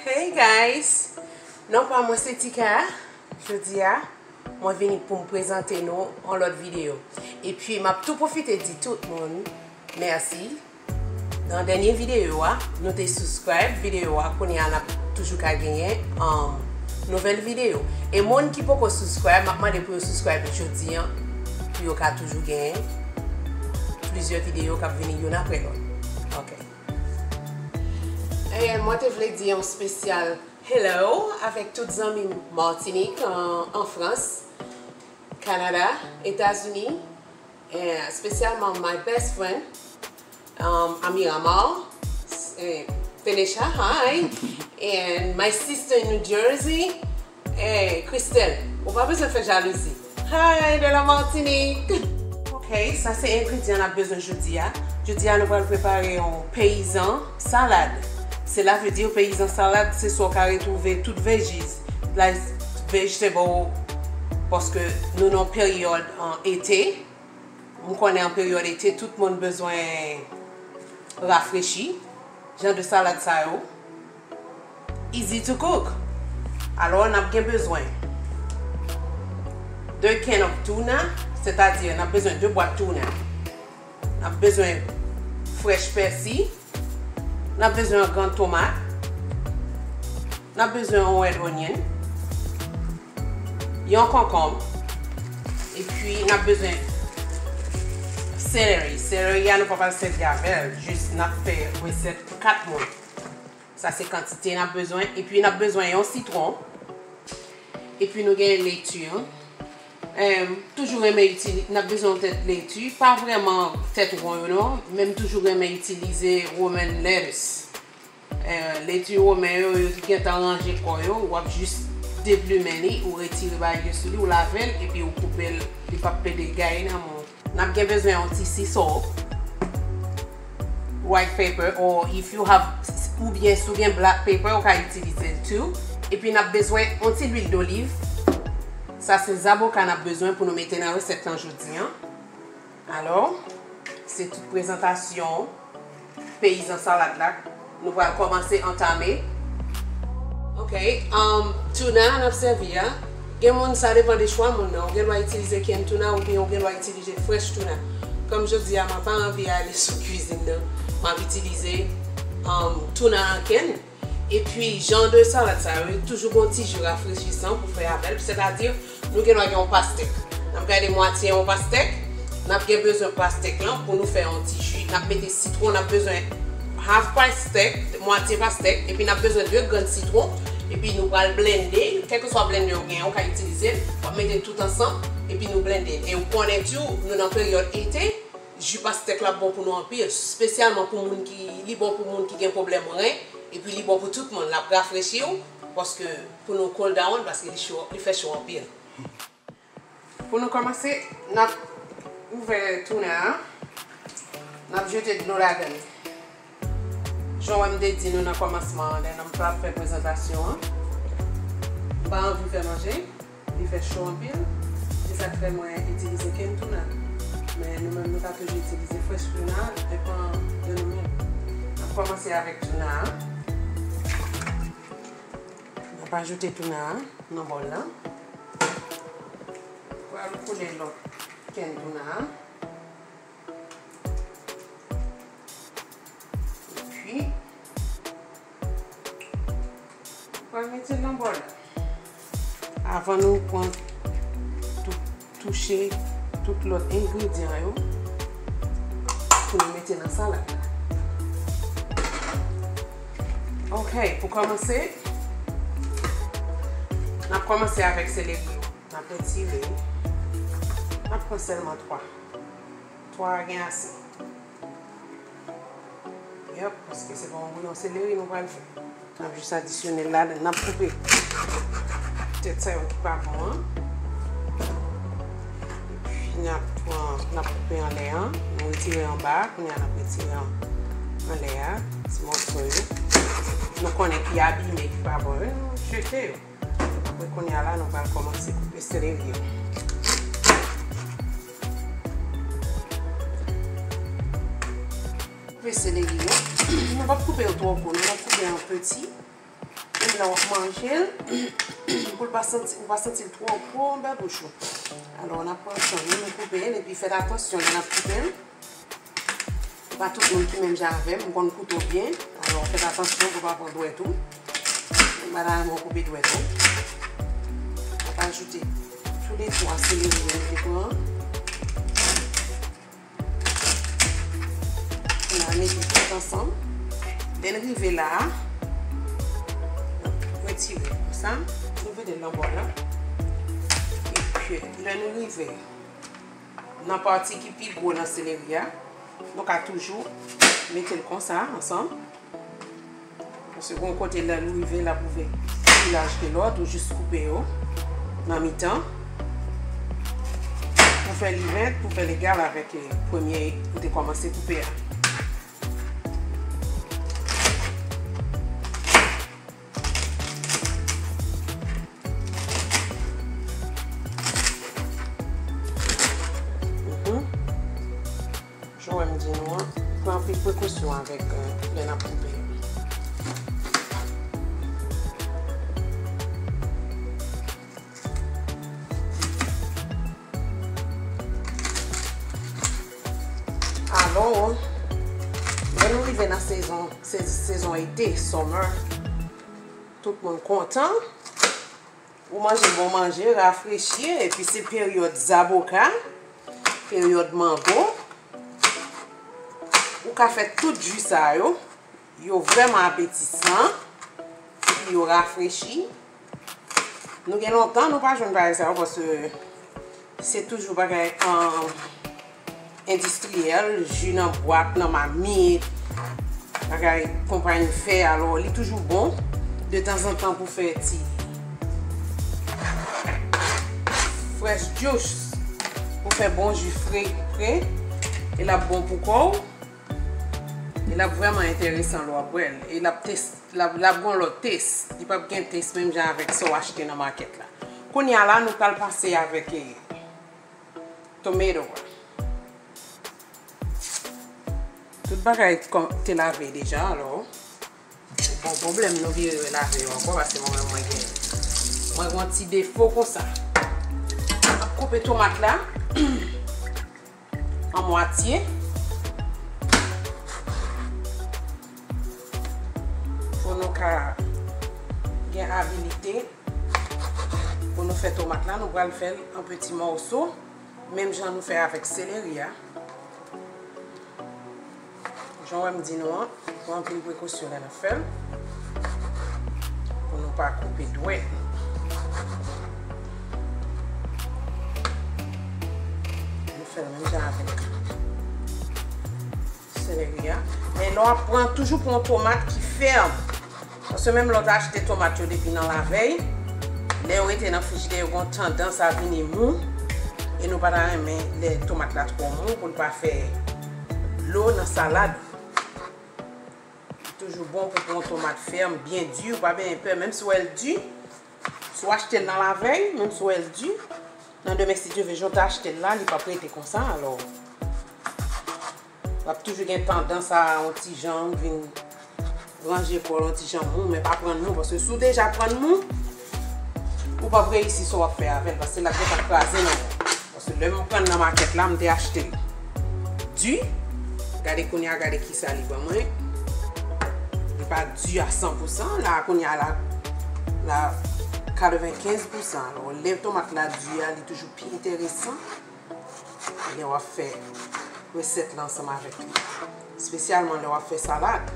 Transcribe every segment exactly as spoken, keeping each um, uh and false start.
Hey guys! Non pa mwen se Tika. Jodi a, mwen vini pou m prezante nou yon lòt videyo. Epi m ap tou pwofite di tout moun mèsi. Nan dènye videyo a, nou te subscribe videyo a, kounye a n ap toujou ka genyen um, nouvèl videyo. E moun ki poko subscribe, m ap mande pou yo subscribe jodi a, pou yo ka toujou genyen plizyè videyo k ap vini youn apre lòt. Ok. E mwen te vle di yon spesyal hello avèk tout zanmi m Matinik, an, an Frans, Kanada, Etazini, e espesyalman my best friend, um, Amira Mal, eh, Tenesha, hi, and my sister in New Jersey, eh, Christelle. Ou pa bezwen fè jalouzi. Hi, de la Martinique! Ok, sa se engredyan n ap bezwen jodi a. Jodi a, nou pral prepare yon peyizan salad. Cela veut dire peyizan salad, se sa w ka retwouve tout veggies, like vegetable, paske nou nan peryòd an ete. M konnen an peryòd ete, tout moun bezwen rafrechi. Jan de salad sa yo easy to cook. Alò, n ap gen bezwen de can of tuna, sètadi n ap bezwen de bwat tuna. N ap bezwen fresh pèsi. N ap bezwen yon grenn tomat. N ap bezwen yon red onion. Yon konkonm. Epi n ap bezwen celery. Celery a nou pa pral sèvi avè l. Jis n ap fè resèt pou kat moun. Sa se kantite n ap bezwen. Epi n ap bezwen yon sitwon. Epi nou gen leti. Em, toujou renmen itilize, n ap bezwen yon tèt leti, pa vrèman tèt won yo non, men m toujou renmen itilize roman lettuce. Eh, leti women yo, yo gentan ranje kò yo, w ap jis deplimen li, ou retire bagay yo sou li, ou lave l, epi ou koupe l, li p ap plede gaye nan men w. N ap gen bezwen yon ti sea salt, white pepper, or if you have, oubyen si w gen black pepper, ou ka itilize l tou. Epi n ap bezwen yon ti lwil doliv. Sa se zaboka n ap bezwen pou nou mete nan resèt lan jodi a. Alò, se tout prezantasyon peyizan salad la. Nou pral kòmanse antame. Ok, um, tuna n ap sèvi a. Gen moun, sa depann de chwa moun nan. Ou gen dwa itilize canned tuna oubyen ou gen dwa itilize fresh tuna. Kòm jodi a, mwen pa anvi ale sou kwizin nan. M ap itilize um, tuna an can. Epi, jan de salad sa yo, toujou gon ti ji rafrechisan pou fè avè l. Sètadi, nou gen dwa gen yon pastèk. N ap gade mwatye yon pastèk. N ap gen bezwen pastèk lan pou nou fè yon ti ji. N ap mete sitwon, n ap bezwen half pastèk, mwatye pastèk. Epi n ap bezwen de grenn sitwon. Epi nou pral blende. Kèlkeswa blender ou gen, ou ka itilize l. W ap mete tout ansanm. Epi nou blende. E ou konnen tou, nou nan peryòd ete. Ji pastèk la bon pou nou anpil, espesyalman pou moun ki, li bon pou moun ki gen pwoblèm ren, epi li bon pou tout moun, l ap rafrechi w, paske pou nou cool down, paske li cho, li fè cho anpil. Pou nou kòmanse, n ap ouvè tuna a, n ap jete dlo ladan l. Jan w wè m te di nou nan kòmansman an, lè nan m t ap fè prezantasyon an, m pa anvi fè manje. Li fè cho anpil, se sa k fè mwen itilize canned tuna. Men nou menm nou ka toujou itilize fresh tuna, depan de nou menm. N ap kòmanse avèk tuna a. N ap ajoute tuna a nan bòl la. Pral koule lòt canned tuna a. Epi, nou pral mete l nan bòl la. Avan nou pran tou, touche tout lòt engredyan yo pou nou mete nan salad la. Ok, pou kòmanse, n ap kòmanse avèk seleri yo. N ap retire. N ap pran sèlman twa. Twa a gen ase. Yep, paske se pa yon bouyon seleri nou pral fè. N ap jis adisyone l ladan. N ap koupe tèt sa yo ki pa bon an. Epi n ap pran, n ap koupe anlè an. Nou retire anba a. Kounye a n ap retire an, anlè a. Ti mòso yo. Nou konnen ki abime, ki pa bon yo. Nou jete yo. Apre kounye a la, nou pral kòmanse koupe seleri an. Koupe seleri an. Nou p ap koupe yo twò gwo, nou p ap koupe an peti. Lè w ap manje l, pou l pa santi, ou pa santi l twò gwo anba bouch ou. Alò, n ap pran tan nou, nou koupe l, epi fèt atansyon lè n ap koupe l. Pa tout moun ki menm jan avè m, m konn kouto byen. Alò, fèt atansyon pou pa pran dwèt ou. M pa ta renmen w koupe dwèt ou. M ap ajoute tou de twa seleri yo m te pran. N a mete tout ansanm. Lè n rive la a, n ap retire konsa. Nou vide l nan bòl la. Epi, lè nou rive nan pati ki pi gwo nan seleri a, nou ka toujou mete l konsa ansanm. Paske gon kote lè l rive, l ap ouvè pi laj ke lòt, ou jis koupe yo nan mitan. Pou fè l even, pou fè l egal avèk, eh, premye ou te kòmanse koupe a. Mhm. Jan w wè m di nou an, pran anpil prekosyon avèk, euh, lè n ap koupe yo. Alò, lè nou rive nan sezon, se-, sezon ete, summer, tout moun kontan. Ou manje bon manje, rafrechi, epi se peryòd zaboka, peryòd mango. Ou ka fè tout ji sa yo. Yo vrèman apetisan, epi yo rafrechi. Nou gen lontan nou pa jwenn bagay sa yo, paske se toujou bagay, um, endistriyèl, ji nan bwat, nan mamit, bagay konpayi fè, alò li toujou bon detanzantan pou fè ti fresh juice, pou fè bon ji fre, fre, e l ap bon pou kò w, e l ap vrèman enteresan lè w ap bwè l, e l ap tes-, l ap, l ap gon lòt tes, li p ap gen tes menm jan avèk sa w achte nan makèt la. Kounye a la, nou pral pase avèk, eh, tomato a. Tout bagay kò-, te lave deja, alò. Bon, pwoblèm, nou vire lave yo ankò, paske mwen menm, mwen gen, mwen gen yon ti defo konsa. M ap koupe tomat la an mwatye. Pou nou ka gen abilite pou nou fè tomat la, nou pral fè l an peti mòso, menm jan nou fè avèk seleri a. Jan w wè m di nou an, pran anpil prekosyon lè n ap fè l, pou nou pa koupe dwèt nou. Nou fè l menm jan avèk seleri a. Men lè w ap pran, toujou pran yon tomat ki fèm. Paske menm lè w ta achte tomat yo depi nan lavèy, lè yo rete nan frijidè, yo gen tandans a vini mou. E nou pa ta renmen lè tomat la twò mou pou l pa fè dlo nan salad. Toujou bon pou pran yon tomat fèm, byen di, ou pa bezwen pè, menm si w wè l di, si w achte l nan lavèy, menm si w wè l di, nan demen, si Dye vle, jan w te achte l la, li p ap rete konsa, alò. L ap toujou gen tandans a yon ti jan vin ranje kò l yon ti jan mou, men pa pran l mou, paske si w deja pran l mou, ou p ap reyisi sa w ap fè avè l, paske l ap gentan kraze nan men w. Paske lè m pran l nan makèt la, m te achte l di. Gade kounye a, gade kisa li ban mwen. Li pa di a san pou san. La, kounye a, la, la katrevenkenz pou san. Alò, lè tomat la di a, li toujou pi enteresan lè w ap fè resèt la ansanm avèk li, espesyalman lè w ap fè salad.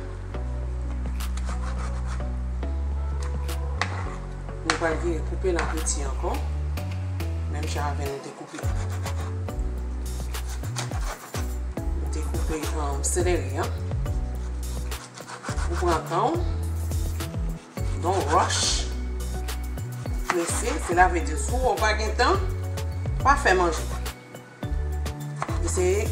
Nou pral vire koupe l an peti ankò, menm jan avè nou te koupe, nou te koupe, um, seleri an. Ou pran tan w. Don't rush. Prese, cela veut dire, si w pa gen tan, pa fè manje. Eseye,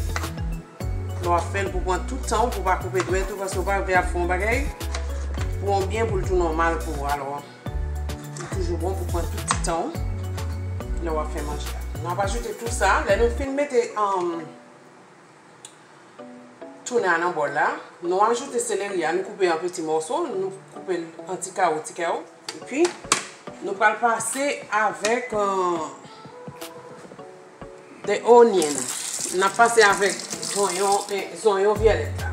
lè w ap fè l, pou pran tout tan w, pou pa koupe dwèt ou, paske w pa vle ap fè yon bagay pou yon byen, pou l tounen yon mal pou ou. Alò, li toujou bon pou pran tout ti tan w lè w ap fè manje a. N ap ajoute tou sa, lè nou fin mete, um, touna nan bòl la, nou ajoute seleri a, nou koupe an peti mòso, nou koupe l an ti kawo, ti kawo. Epi, nou pral pase avèk, euh, the onion. N ap pase avèk zonyon, eh, zonyon vyolèt la.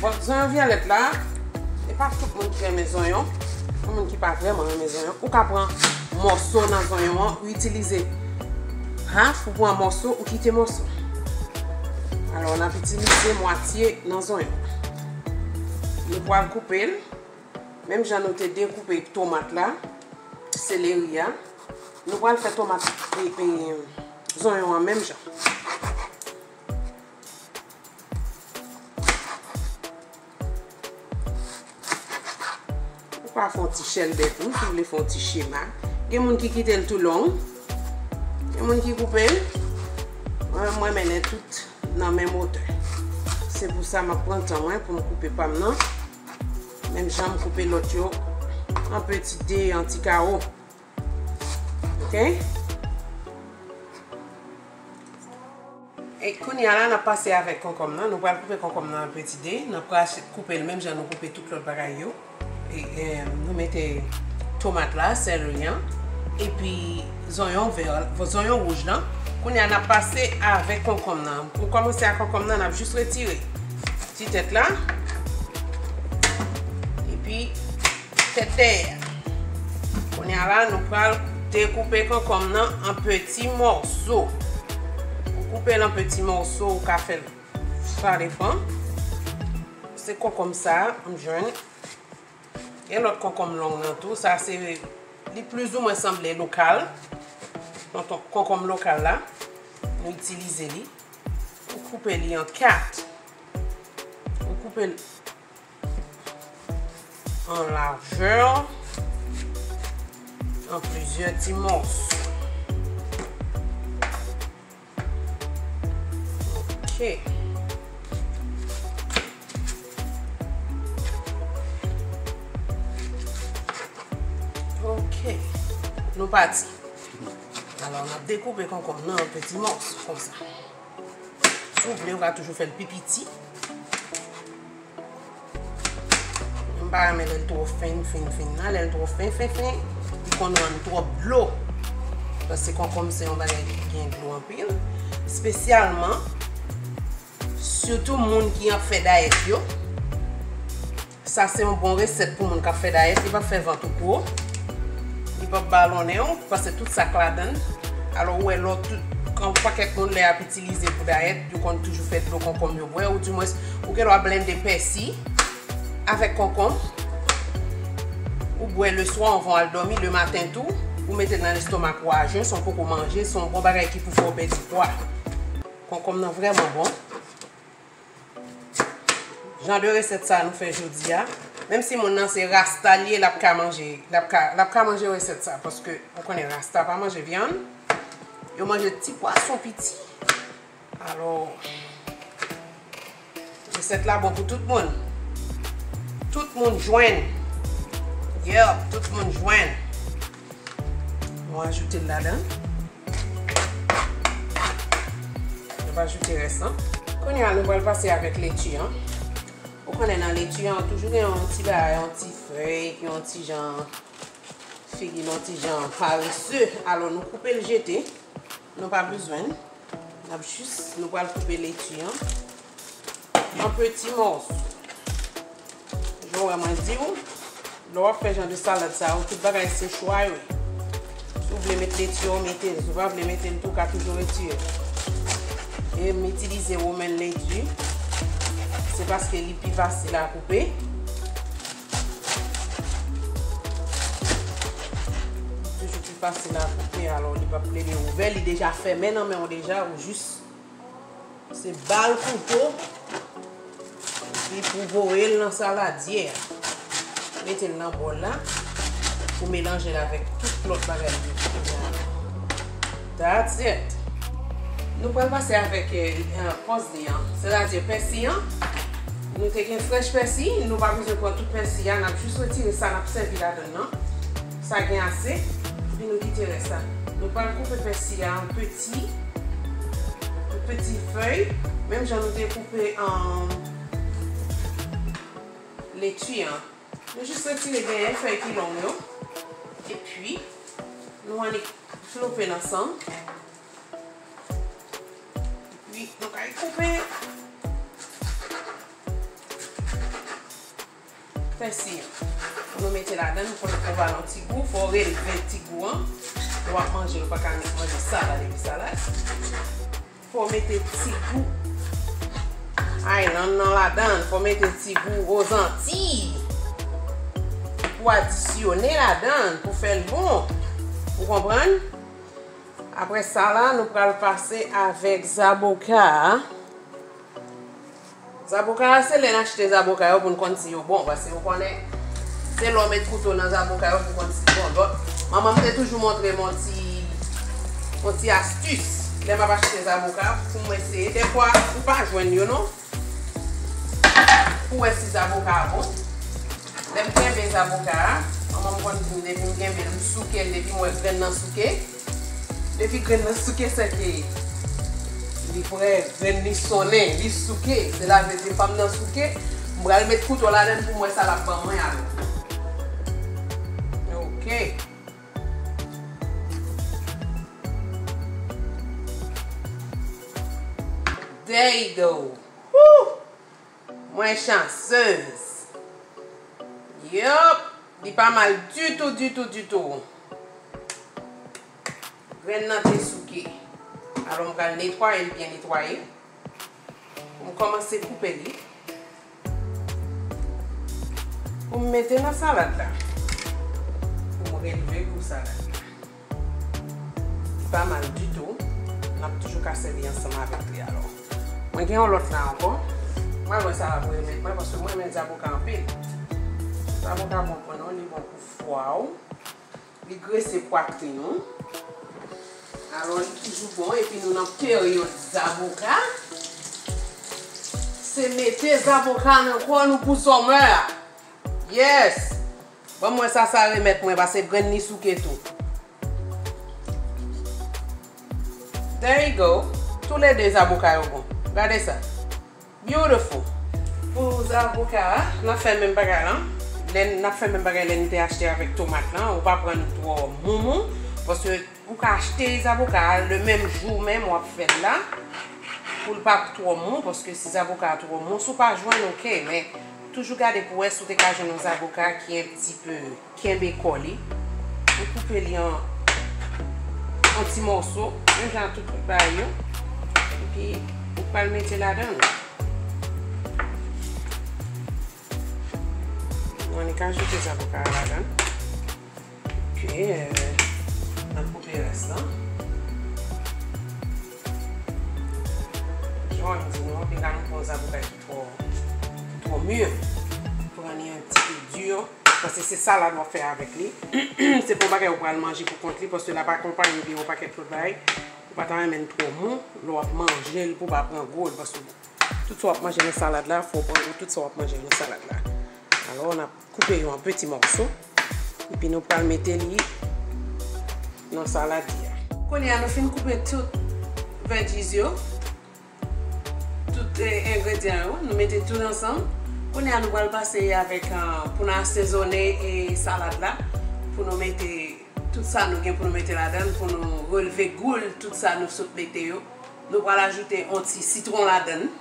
Bon, zonyon vyolèt la, e pa tout moun ki renmen zonyon. Gen moun ki pa vrèman renmen zonyon. Ou ka pran mòso nan zonyon an, ou itilize half, ou pran mòso, ou kite mòso. Alò, n ap itilize mwatye nan zonyon. Nou pral koupe l. Menm jan nou te dekoupe tomat la, seleri a, nou pral fè tomat e, e zonyon an menm jan. Ou ka fè yon ti chèlbè tou, si w vle fè yon ti chema. Gen moun ki kite l tou long, gen moun ki koupe l. Mwen, mwen mennen tout nan menm wotè. Se pou sa m ap pran tan mwen pou m koupe pa m nan. Menm jan m koupe lòt yo an peti de, an ti kawo. Ok? E kounye a la, n ap pase avèk konkonm nan. Nou pral koupe konkonm nan an peti de. N ap pral koupe l menm jan nou koupe tout lòt bagay yo. E, e, nou mete tomat la, seleri an, epi zonyon vè, zonyon wouj lan. Kounye a, n ap pase avèk konkonm nan. Pou kòmanse ak konkonm nan, n ap jis retire ti tèt la, epi tèt dèyè a. Kounye a la, nou pral dekoupe konkonm nan an peti mòso. Ou koupe l an peti mòso, ou ka fè l, sa depan. Se konkonm sa a m jwenn. Gen lòt konkonm long nan tou. Sa se, li plizoumwen sanble lokal. Konkonm, konkonm lokal la, nou itilize li. Ou koupe li an kat. Ou koupe l an lajè, an plizyè ti mòso. Ok. Ok. Nou pati. Alò, n ap dekoupe konkonm nan an peti mòso, konsa. Si w vle, ou ka toujou fè l pi piti. M pa renmen lè l twò fen, fen, fen nan. Lè l twò fen, fen, fen, li konn rann twòp dlo. Paske konkonm se yon bagay ki gen dlo anpil. Espesyalman, sitou moun ki ap fè dayèt yo. Sa se yon bon resèt pou moun k ap fè dayèt. Li p ap fè vant ou gwo. Li p ap balonnen w, paske tout sa k ladan l. Alò, ou wè, lè w tout, yon pakèt moun lè y ap itilize pou dayèt, yo konn toujou fè dlo konkonm yo bwè, oudimwens, ou gen dwa blende pèsi avèk konkonm. Ou bwè leswa anvan w al dòmi, lematen tou, ou mete l nan lestomak ou ajen, san w poko manje, se yon bon bagay ki pou fè w pèdi pwa. Konkonm nan vrèman bon. Jan de resèt sa nou fè jodi a, menm si moun nan se rasta l ye, l ap ka manje, l ap ka, l ap ka manje resèt sa, paske ou konnen rasta pa manje vyann, yo manje ti pwason piti. Alò, resèt la bon pou tout moun. Tout moun jwenn. Yep, tout moun jwenn. Nou ajoute l ladan. Nou va ajoute rès lan. Kounye a, nou pral pase avèk leti an. Ou konnen nan leti an, toujou gen yon ti bagay, yon ti fèy, ki yon ti jan, figi l yon ti jan parese. Alò, nou koupe l jete. Nou pa bezwen l. N ap jis, nou pral koupe leti an an peti mòso. Jan w wè mwen di w, lè w ap fè jan de salad sa yo, tout bagay se chwa yo ye. Si w vle met leti, w mete l. Si w pa vle mete l tou, w ka toujou retire l. E m itilize women leti. Se paske li pi fasil a koupe. Toujou pi fasil a koupe, alò li p ap plede ouvè, li deja fèmen nan men w deja, ou jis se ba l kouto, epi pou voye l nan saladyè a. Mete l nan bòl la, pou melanje l avèk tout lòt bagay yo ki gen la. That's it. Nou pral pase avèk, eh, eh, pòsli an, sètadi pèsi an. Nou te gen frèch pèsi, nou pa bezwen pran tout pèsi a, n ap jis retire sa n ap sèvi ladan l nan. Sa gen ase, epi nou kite rès la. Nou pral koupe pèsi a an peti, an peti fèy, menm jan nou te koupe, um, leti an. Nou jis retire dèyè fèy ki long yo. Epi, nou annik floupe nan san. Epi, nou kay koupe pèsi an. Pou nou mete ladan, pou nou ba l yon ti gou, fò w relve ti gou an. Lè w ap manje, ou pa ka manje salad epi salad. Fò w mete ti gou Island nan ladan, fò w mete ti gou Ozantiy pou adisyone ladan, pou fè l bon. Ou konprann? Apre sa la, nou pral pase avèk zaboka a. Zaboka a, se lè n achte zaboka yo pou n konn si yo bon, paske ou konnen, se lè w met kouto nan zaboka yo pou w konn si l bon. Lòt, manman m te toujou montre m yon ti, yon ti astis lè m ap achte zaboka pou mwen eseye. Dèfwa, ou pa jwenn yo non. Pou wè si zaboka a bon. Lè m kenbe zaboka a, manman m konn di m depi m kenbe l, m souke l, depi m wè grenn nan souke. Depi grenn nan souke, sèke li prè, grenn li sonnen, li souke. Sela vle di pa m nan souke, m pral met kouto ladan l pou m wè sa l ap ban mwen alò. Ok. There you go. Woo! Mwen chansez. Yup, li pa mal ditou, ditou, ditou. Grenn nan te souke. Alò, m pral netwaye l byen netwaye. Pou m kòmanse koupe li. Pou m mete nan salad la. Pou m relve gou salad la. Li pa mal ditou. N ap toujou ka sèvi ansanm avèk li alò. Mwen gen yon lòt la ankò. Mwen wè sa la pou remèt mwen, paske mwen renmen zaboka anpil. Zaboka bon pou nou, li bon pou fwa w. Li grese pwatrin ou. Alò, li toujou bon, epi nou nan peryòd zaboka. Se mete zaboka nan kò nou pou summer a. Yes! Ban m wè sa sa remèt mwen, paske grenn li souke tou. There you go. Toulede zaboka yo bon. Gade sa. Beautiful. Pou zaboka a, n ap fè menm bagay lan. Lè n ap fè menm bagay lè n te achte avèk tomat lan, ou pa pran l twò moumou, paske ou ka achte zaboka a le menm jou menm w ap fè l la, pou l pa twò mou, paske si zaboka a twò mou, si w pa jwenn, ok, men toujou gade pou wè si w te ka jwenn yon zaboka ki un petit peu kenbe kò li. Ou koupe li an, an ti mòso, menm jan ak tout lòt bagay yo. Epi, ou pral mete ladan l. Ou annik ajoute zaboka a ladan l. Ok, euh, n ap koupe rès lan. Jan m di nou, anpil la nou pran zaboka ki twò, ki twò mi. Pran li un petit peu dur. Paske se salad w ap fè avèk li. Se pa yon bagay ou pral manje pou kont li, paske l ap akonpaye de yon pakèt lòt bagay. Ou pa ta renmen l twò mou, lè w ap manje l pou w pa pran gou l, paske tout sa w ap manje nan salad la, fò w pran gou tout sa w ap manje nan salad la. Alò, n ap koupe yo an peti mòso, epi nou pral mete li nan salad li a. Kounye a, nou fin koupe tout veggies yo. Tout, eh, engredyan yo, nou mete tout ansanm. Kounye a, nou pral pase avèk, ah, pou n asezone, eh, salad la, pou nou mete tout sa nou gen pou nou mete ladan l, pou nou relve gou l, tout sa nou sot mete yo. Nou pral ajoute yon ti sitwon ladan l.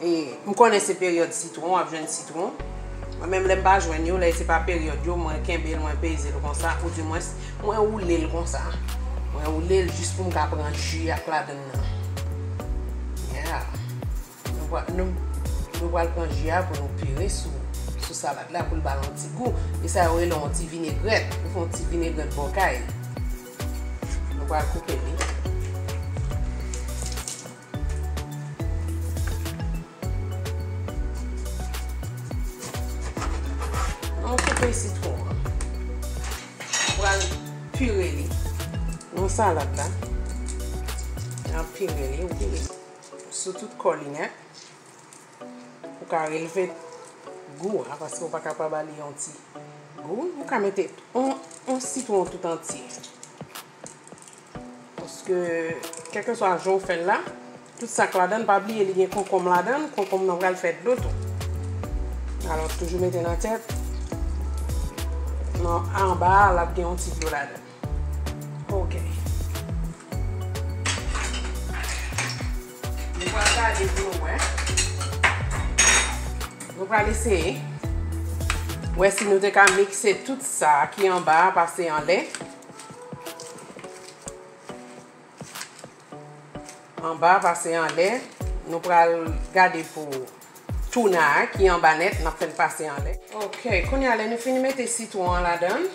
E, m konnen se peryòd sitwon, w ap jwenn sitwon. Mwen menm lè m pa jwenn yo, lè se pa peryòd yo, mwen kenbe l, mwen peze l konsa, oudimwens, mwen woule l konsa. Mwen woule l jis pou m ka pran ji ak ladann nan. Yeah. Nou pral, nou, nou pral pran ji a pou nou pire sou, sou salad la, pou l ba l yon ti gou. E sa yo rele yon ti vinegrèt. Ou fè yon ti vinegrèt bò kay. Nou pral koupe li. Nou koupe sitwon an. Ou pral pire li nan salad la. N ap pire li, ou pire sou tout kò li nèt. Ou ka relve gou a, paske ou pa ka pa ba li yon ti gou. Ou ka mete yon, yon sitwon tout antye. Paske, kèlkeswa jan w fè l la, tout sa k ladan l, pa bliye li gen konkonm ladan l, konkonm nan pral fè dlo tou. Alò, toujou mete nan tèt. Nan anba a, l ap gen yon ti dlo ladan l. Ok. Nou pral gade pou nou wè. Nou pral eseye. Wè si nou te ka mikse tout sa ki anba a pase anlè. Anba pase anlè. Nou pral gade pou touna a ki anba nèt, n ap fè l pase anlè. Ok, kounye a lè nou fin mete sitwon an ladan l,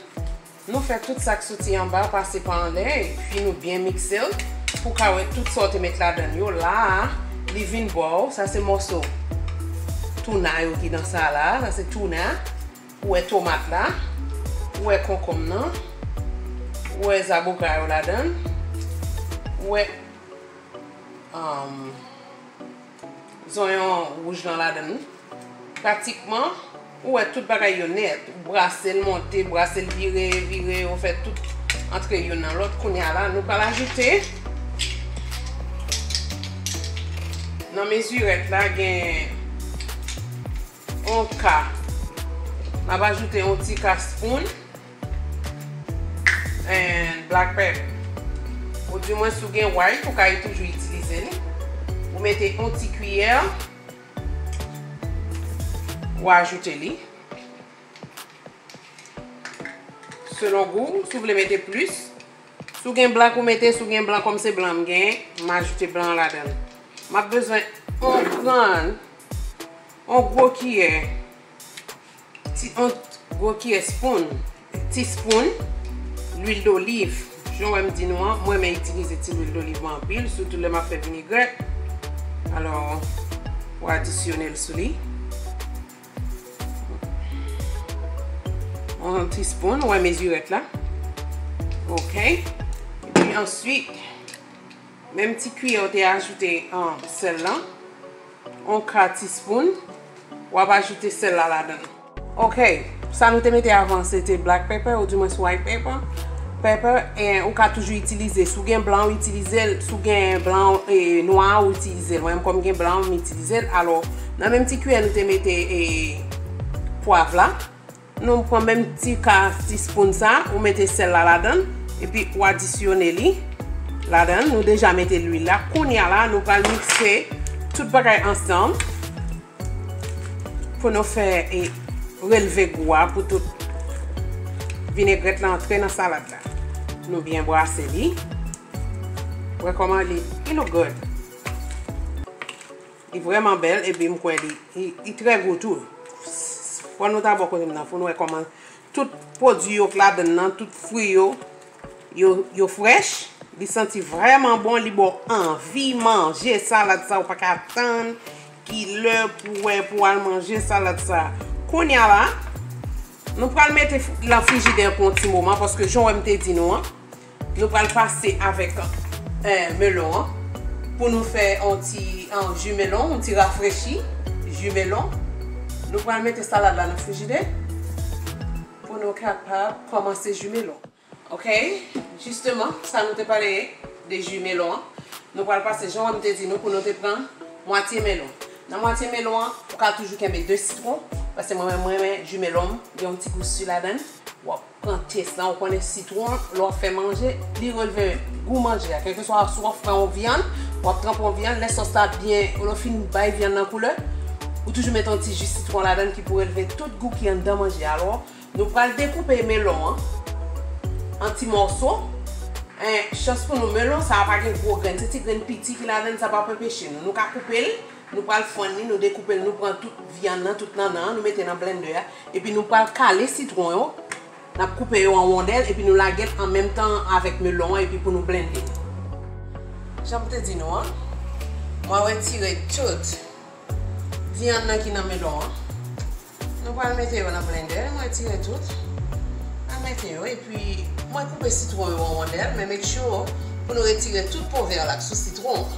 nou fè tout sa k soti anba pase pa anlè, epi nou byen mikse l pou w ka wè tout sa w te met ladan l yo la a, li vin bò, sa se mòso touna yo ki nan sa la, sa se touna. Ou wè tomat la, ou wè konkonm nan, ou wè zaboka yo ladan l, ou wè um, zonyon wouj lan ladan l. Pratikman, ou wè tout bagay yo nèt. Ou brase l monte, brase l vire, vire, ou fè tout antre youn nan lòt. Kounye a la, nou pral ajoute nan mezirèt la gen yon ka. M ap ajoute yon ti ka spoon and black pepper. Ou di mwen si w gen white, ou ka toujou itilize li. Ou mete yon ti kiyè, ou ajoute li. Selon gou, si w vle mete plis. Si w gen blan, ou mete, si w gen blan, kòm se blan m gen, m ajoute blan an ladan l. M ap bezwen yon grann, yon gwo kiyè, ti, yon gwo kiyè spoon, ti spoon, lwil doliv. Jan w wè m di nou an, mwen renmen itilize ti lwil doliv mwen anpil, sitou lè m ap fè vinegrèt. Alò, w adisyone l sou li. Yon ti spoon, ou wè mezirèt la. Ok. Epi answit, menm ti kiyè ou te ajoute an sèl lan, yon ka ti spoon, w ap ajoute sèl la ladan l. Ok, sa nou te mete avan, se te black pepper, ou di mwens white pepper. Pepper, e ou ka toujou itilize. Si w gen blan, ou itilize l. Si w gen blan, e, nwa, ou itilize l. Mwen menm, kòm gen blan, m itilize l. Alò, nan menm ti kiyè nou te mete, e, pwav la, nou pran menm ti ka ti spoon sa, ou mete sèl la ladan l, epi ou adisyone li ladan l. Nou deja mete lwil la. Kounye a la, nou pral mikse tout bagay ansanm. Pou nou fè, e, relve gou a pou tout vinegrèt la antre nan salad la. Nou byen brase li. Wè kòman li, it look good. Li vrèman bèl, epi m kwè li, li, li trè gou tou. Fò nou ta bò kote m nan, fò nou wè kòman tout pwodui yo k ladan l nan, tout fwi yo, yo, yo frèch. Li santi vrèman bon, li ba w anvi manje salad sa, ou pa ka tann ki lè pou w wè pou w al manje salad sa. Kounye a la, nou pral mete f-, nan frijidè pou yon ti moman, paske jan w wè m te di nou an, nou pral pase avèk, eh, melon an, pou nou fè yon ti, yon ji melon, yon ti rafrechi ji melon. Nou pral mete salad la nan frijidè pou nou kapab kòmanse ji melon. Ok, jisteman, sa nou te pale de ji melon an. Nou pral pase, jan w wè m te di nou, pou nou te pran mwatye melon. Nan mwatye melon an, ou ka toujou kenbe de sitwon, paske mwen menm, mwen renmen ji melon m gen yon ti gou si ladan l. W ap pran tès lan, ou konnen sitwon, lè w ap fè manje, li relve gou manje a. Kèlkeswa si w ap fè yon vyann, w ap tranpe yon vyann, lè sòs la byen, lè w fin bay vyann nan koulè, ou toujou mete yon ti ji sitwon ladan l ki pou relve tout gou ki anndan manje a. Alò, nou pral dekoupe melon an an ti mòso. En, chans pou nou, melon sa a pa gen gwo grenn, se ti grenn piti ki ladan l, sa p ap anpeche nou. Nou ka koupe l, nou pral fann li, nou dekoupe l, nou pran tout vyann nan, tout nannan an, nou mete nan blendè a, epi nou pral kale sitwon yo, n ap koupe yo an wondèl, epi nou lage l an menm tan avèk melon an, epi pou nou blende l. Jan m te di nou an, mwen retire tout vyann nan ki nan melon an. Nou pral mete yo nan blendè, mwen retire tout. Mwen mete yo, epi mwen koupe sitwon yo an wondèl, men make sure pou nou retire tout po vè la k sou sitwon an.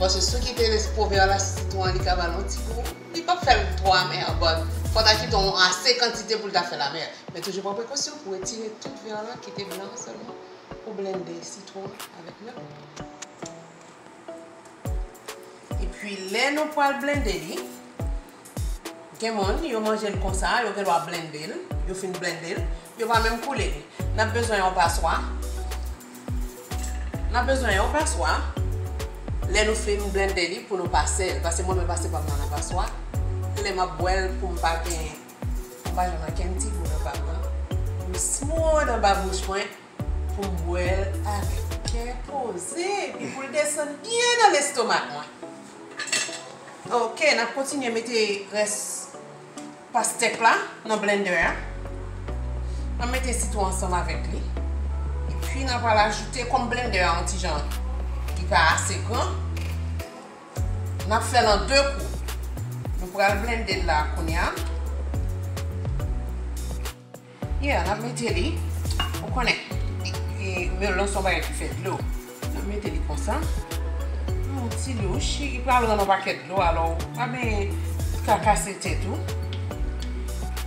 Paske si w kite po vè la sou sitwon an, li ka ba l yon ti gou. Li p ap fè l twò amè, but fò w ta kite yon ase kantite pou l ta fè l amè. Men toujou pran prekosyon pou retire tout vè la, kite blan an sèlman pou blende sitwon an avèk melon. Epi lè nou pral blende li, Gen moun, yo manje l konsa, yo gen dwa blende l, yo fin blende l, yo pa menm koule li. N ap bezwen yon paswa. N ap bezwen yon paswa. Lè nou fin blende li pou nou pase l, paske mwen menm pase pa m nan, nan paswa. Lè m ap bwè l pou m pa gen, pou m pa jwenn ankenn ti gou nan pa m nan. M smooth anba bouch mwen pou m bwè l avèk kè poze, epi pou l desann byen nan lestomak mwen. Ok, n ap kontinye mete rès pastèk la nan blender a. N ap mete sitwon ansanm avèk li. Epi n ap al ajoute, kòm blender a yon ti jan ki pa ase gran, n ap fè l an de kou. Nou pral blende l la kounye a. Yeah, n ap mete li. Ou konnen, e, e, melon se yon bagay ki fè dlo. N ap mete li konsa. Yon ti louch, li pral rann yon pakèt dlo, alò, ou pa bezwen ka kase tèt ou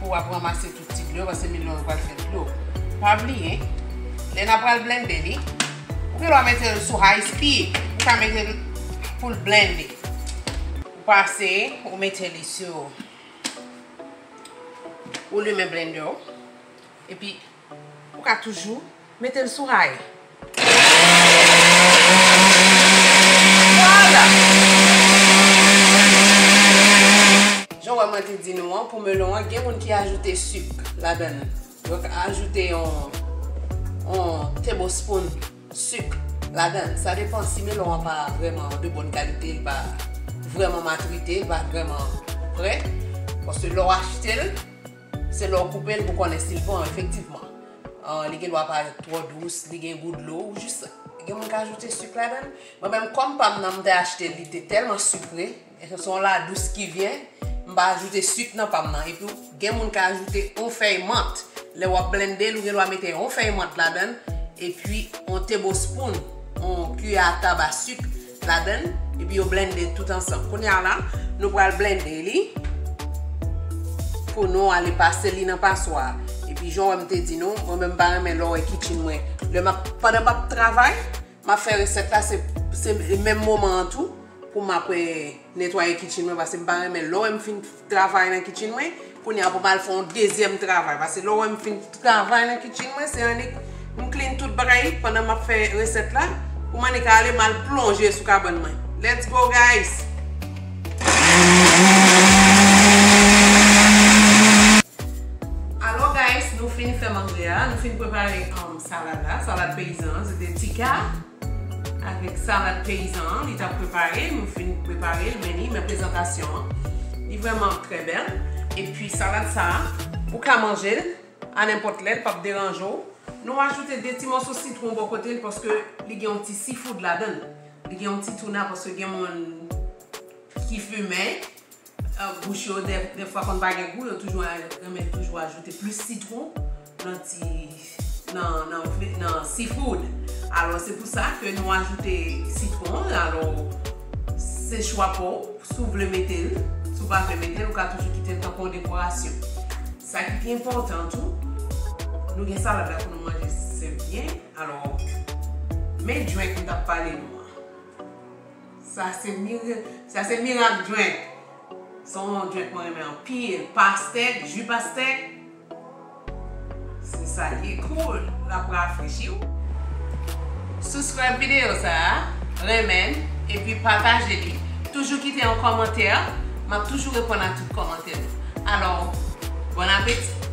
pou w ap ranmase tout ti dlo, paske melon yo pral fè dlo. Pa bliye, lè n ap pral blende li, ou gen dwa mete l sou high speed, ou ka mete l pou l blende. Ou pase, ou mete li sou, ou limen blender ou, epi ou ka toujou mete l sou high. Vwala! Jan w wè mwen te di nou an, pou melon an, gen moun ki ajoute sik ladan l. Yo ka ajoute yon, yon tablespoon sik ladan l. Sa depann si melon an pa vrèman de bòn kalite, li pa vrèman matirite, li pa vrèman prè. Paske lè w achte l, se lè w koupe l pou konnen si l bon, efektivman. Ah, li gen dwa parèt twò dous, li gen gou dlo, ou jis, gen moun ka ajoute sik ladan l. Mwen menm, kòm pa m nan, m te achte l, li te tèlman sikre, e se yon ladous ki vyen, m pa ajoute sik nan pa m nan. Epi gen moun ka ajoute yon fèy mant. Lè w ap blende l, ou gen dwa mete yon fèy mant ladan l, epi yon tablespoon, yon kiyè a tab a sik ladan l, epi yo blende tout ansanm. Kounye a la, nou pral blende li pou nou ale pase li nan paswa. Epi jan w wè m te di nou, mwen menm m pa renmen lè w wè kitchen mwen. Lè m ap, pandan m ap travay, m ap fè resèt la, se, se menm moman an tou pou m ap, eh, netwaye kitchen mwen, paske m pa renmen lè w wè m fin travay nan kitchen mwen, kounye a pou m al fè yon dezyèm travay, paske lè w wè m fin travay nan kitchen mwen, se annik m clean tout bagay pandan m ap fè resèt la, pou m annik ale m al plonje sou kabann mwen. Let's go, guys! Alò, guys, nou fin fè manje a, nou fin prepare, um, salad la, salad peyizan, se te Tika avèk salad peyizan an, li t ap prepare, nou fin prepare l, men li, men prezantasyon an, li vrèman trè bèl. Epi salad sa a, ou ka manje l a nenpòt lè, l p ap deranje w. Nou ajoute de ti mòso sitwon bò kote l, paske li gen yon ti seafood ladan l. Li gen yon ti tuna, paske gen moun ki fimen, ah, bouch yo, dè, dèfwa konn pa gen gou, yo toujou a, renmen toujou ajoute plis sitwon nan ti, nan, nan, nan seafood. Alò, se pou sa ke nou ajoute sitwon. Alò, se chwa pa w, si w vle mete l, si w pa vle mete l, ou ka toujou kite l tankou yon dekorasyon. Sa ki pi enpòtan tou, nou gen salad la pou nou manje, se byen. Alò, men drink m t ap pale nou an. Sa se mir-, sa se mirak drink. Se yon drink mwen renmen anpil. Pastèk, ji pastèk. Se sa l ye, cool. L ap rafrechi w. Subscribe videyo sa a, renmen l, epi pataje li. Toujou kite yon kòmantè. M ap toujou reponn a tout kòmantè nou. Alò, bon apeti.